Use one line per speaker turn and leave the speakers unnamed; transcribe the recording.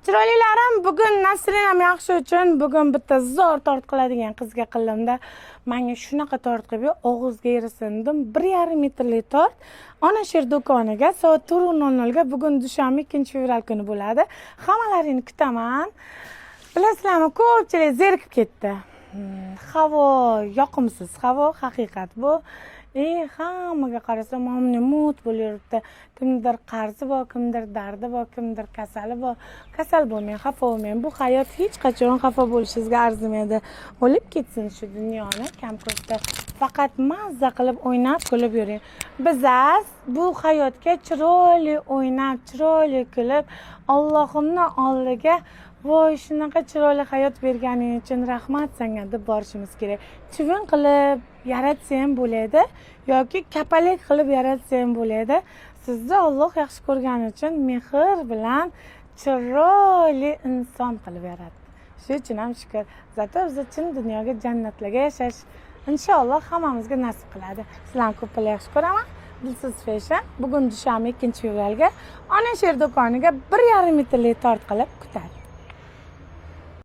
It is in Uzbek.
Chiroylilarim, bugun настроение m yaxshi uchun bugun bitta zo'r tort qiladigan qizga qildimda. Menga shunaqa tort qilib, og'izga erisin dedim. 1,5 metrli tort Ona Sher do'koniga soat 4:00 ga bugun dushanba, 2 fevral kuni bo'ladi. Hammalaringni kutaman. Bilasizlarmi, ko'pchilik zerikib ketdi. Havo yoqimsiz, havo, haqiqat bu. И hammaga qarasam, mana mut bo'lib yuribdi. Kimdir qarzi bor, kimdir dardi bor, kimdir kasali bor. Kasal bo'lmang, xafa bo'lmang. Bu hayot hech qachon xafa bo'lishingizga arzimaydi. O'lib ketsin shu dunyoni kam ko'pda. Faqat mazza qilib o'ynab kulib yuring. Biz bu hayotga chiroyli o'ynab, chiroyli kulib, Allohimni oldiga "Voy, shunaqa chiroyli hayot berganing uchun rahmat senga" deb borishimiz kerak. Chivin qilib yaratsa ham bo'ladi yoki kapalak qilib yaratsa ham bo'ladi. Sizni Olloh yaxshi ko'rgani uchun mehr bilan chiroyli inson qilib yaratdi. Shu uchun ham shukur. Зато biz chin dunyoga, jannatlarga yashash inshaalloh hammamizga nasib qiladi. Sizlarni ko'plar yaxshi ko'raman. Dilsiz Fashion bugun dushanba, 2 fevralga Ona Sher do'koniga 1,5 metrli tort qilib kutadi.